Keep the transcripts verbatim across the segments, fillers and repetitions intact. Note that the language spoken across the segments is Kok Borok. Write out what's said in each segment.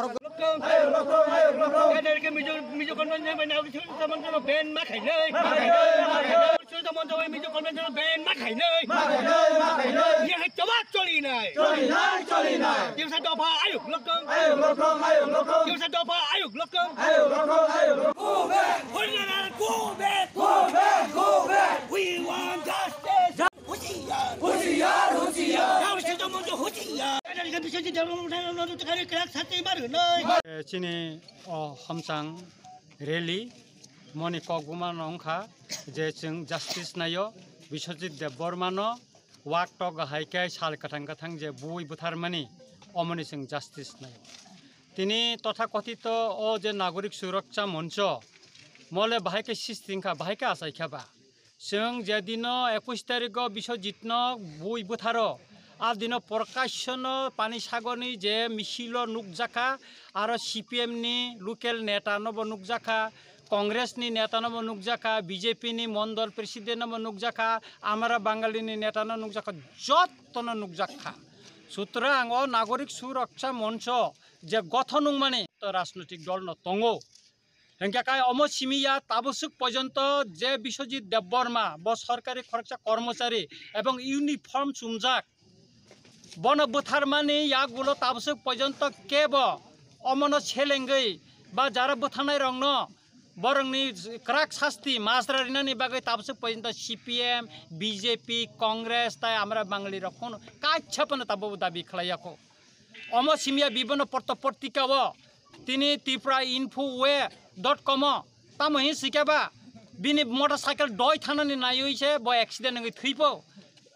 Lokong. Ayo lokong, ayo lokong. Kadar ke Mizo, Mizo convention bai nagori suri samon jono ban ma khainai. Suri samon jono Mizo convention ban ma khainai. Ye hai jawab choli nai. Choli nai, choli nai. Ye sa dofa ayo lokong. Ayo lokong, ayo lokong. Ye sa dofa ayo lokong. Ayo lokong, ayo lokong. Go back. Go back, go back, go back. We want justice. Husiar! Husiar! Husiar! Nagori suri samon jono husiar. Kadar ke Mizo convention bai nagori suri samon jono husiar. Chini o homchang rally moni kok buma no wngkha je chwng justice naio Biswajit Debbarma no wak tok hai khe sal kwthang kwthang je bui butharmani omoni chwng justice naio. Tini totha kothito o je nagorik suraksha moncho mole bahai khe sisting kha bahai khe achai kha ba. Chwng je dino ekush tarikgo Biswajitno bui bwtharo, a dino Prakashyono Pani Sagorni je misil o nukjakha, aro C P M ni local neta no bo nukjakha, Congress ni neta no bo nukjakha, B J P ni mondol president no bo nukjakha, amara Bangali ni neta no nukjakha, jotto no nukjakha. Sutrang o nagorik suraksha moncho je gothon wngmani to rajnoitik dol no tongo. Hingkhe kai omo simi ya taboswk pojonto je Biswajit Debbarma bo sorkari khoroksa kormochari ebong uniform chumjak, bono bwtharmani yagulo taboswk pojonto kebo omono selengwi ba jara bwtharnai rokno borokni kwrak sasti majra rinani bagwi taboswk pojonto C P M, B J P, Congress tai amra Bangali rok kono kaisa phano tabuk dabi khlai ya kho. Omo simi ya bibono porto portika o tini Tripura Info we dot com o tamo hin sikhe ba bini motorcycle doi thanani naiwi se bo accident wngwi thwipo.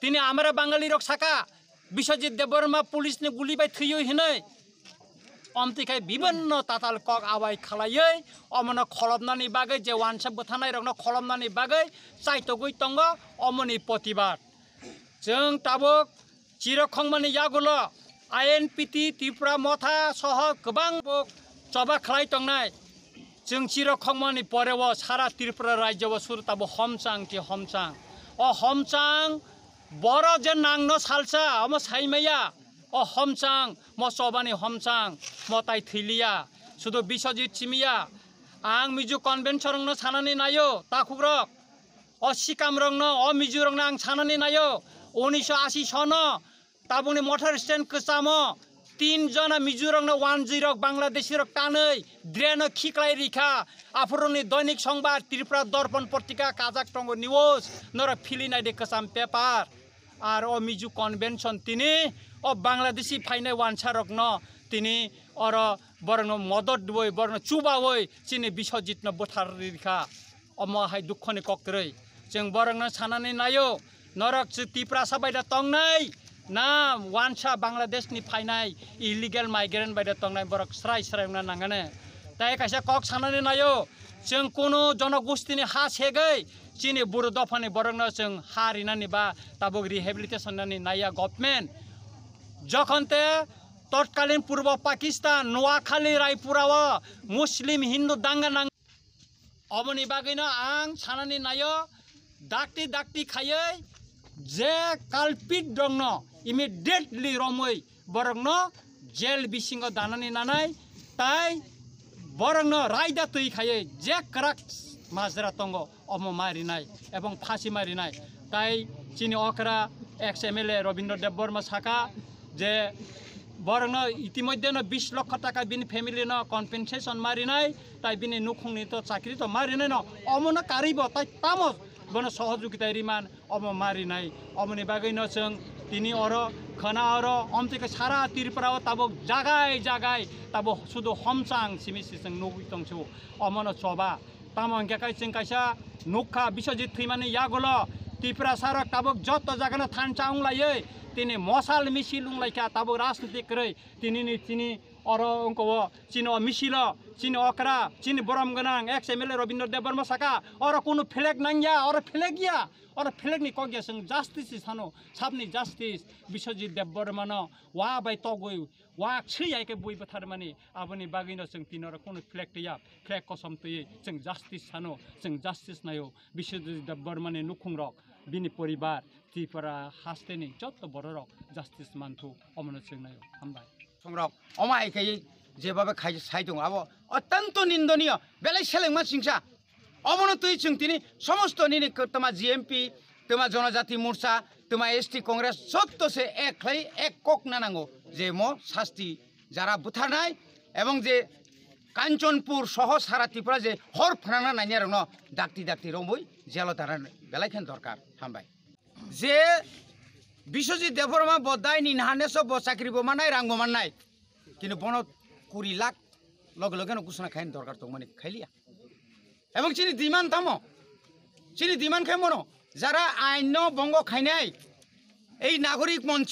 Tini amara Bangali rok saka Biswajit Debbarma police ni guli bai thwiwi hinwi. Omtwi khai bibinno tatal kok abai khalaiwi omono kholopnani bagwi je wansa bwthanai rokno kholopnani bagwi chaitogwi tongo omoni protibad. Chwng tabuk chiro khongmani yagulo I N P T, Tripura Motha soho kwbang bo choba khlai tongnai. Chwng chiro khongmani pore o sara Tripura rajyo o suru tabuk homchang khe homchang. O homchang boro je nangno salsa omo saimaya. O homchang mo chobani homchang mo tai thwiliya. Sudu Biswajit simiya. Ang Mizo convention rokno sanani naio takhukrok. O sikamrokno, o Mizorokno ang sanani naio, unisho ashi sono tabukni motor stand kwchamo tin jona Mizorokno wanjwirok Bangladeshirok tanwi draino khiklai rikha. Aphuruni Doinik Songbar, Tripura Dorpon Potrika, Kajak Tongo News, norok phili naidi kwcham paper. Ar o Mizo convention tini o Bangladeshi phainai wansarokno tini oro borokno modot rwui, borokno chubaui chini Biswajitno bwthar rikha. Omo hai dukhoni kok kwrwi. Chwng borokno sanani naio, norok chwng Tiprasa bai da tongnai, na wansa Bangladeshni phainai illegal migrant bai da tongnai, borok srai srai wngna nangani. Tai kaisa kok sanani naio, chwng kunu jonogostini ha segwi chini buru dophani borokno chwng ha rinani ba tabuk rehabilitation nani naiya government. Jokhon te totkalin Purbo Pakistan, Noakhali, Raipura o Muslim Hindu danga nang. Oboni bagwino ang sanani naio, dakti dakti khaiwi je culprit rokno immediately romwi borokno jail bisingo danani nanai, tai borokno raida twi khaiwi je kwrak majra tongo omo ma rinai ebong phasi ma rinai. Tai chini okra ex M L A Robindra Debbarma saka je borokno itimodhyeno bis lokho taka bini family no compensation ma rinai, tai bini nukhungni to chakri to ma rinai no, omono karwi bo tai tamo bono sohojogita riman omo ma rinai. Omoni bagwi no chwng tini oro khwna oro omtwi khe sara Tripura o tabuk jagai jagai tabuk sudu homchang simi si chwng nugwi tongsu. Omono choba. Tamo hwnkhe kai chwng kaisa nukha Biswajit thwimani yagulo Tiprasa rok tabuk joto jagano thansa wnglaiwi tini mosal misil wnglaikha tabuk rajniti kwrwi tinini chini oro wngkho chini o misilo chini okra chini borom gwnang ex M L A Robindra Debbarma saka oro kunu flag nangya oro flag ya oro flag ni kok ya chwng justice sano sabni justice Biswajit Debbarmano wa bai togwi Wak swi hai khe bui bwtharmani, aboni bagwino chwng tini oro kunu flag twiya, flag kosom twiwi chwng justice sano, chwng justice naio. Biswajit Debbarmani nukhungrok, bini poribar, Tripura hasteni jotto bororok justice manthu, omono chwng naio. Hambai. Songrok, omo hai khe Jebabe khai sai tongo, abo ottanto nindoniyo, belai selengma singsa. Obono twi chwng tini somosto nini kwtama G M P, twma Jonojati Morcha, twma S T Congress jotto se ek khlai ek kok na nango je mo sasti jara butharnai ebong je Kanchanpur soho sara Tripura je hor phnangna nainarokno dakti dakti romwi jelo dana belai khen dorkar. Hambai. Je Biswajit Debbarma bo daini nahaneso bo chakri bo mannai, rang bo mannai. Kintu bono kuri lakh loge loge no ghosona khaina dorkar tongmani khailiya. Ebong chini demand tamo? Chini demand khai mono jara ain no bongo khainai ei nagorik moncho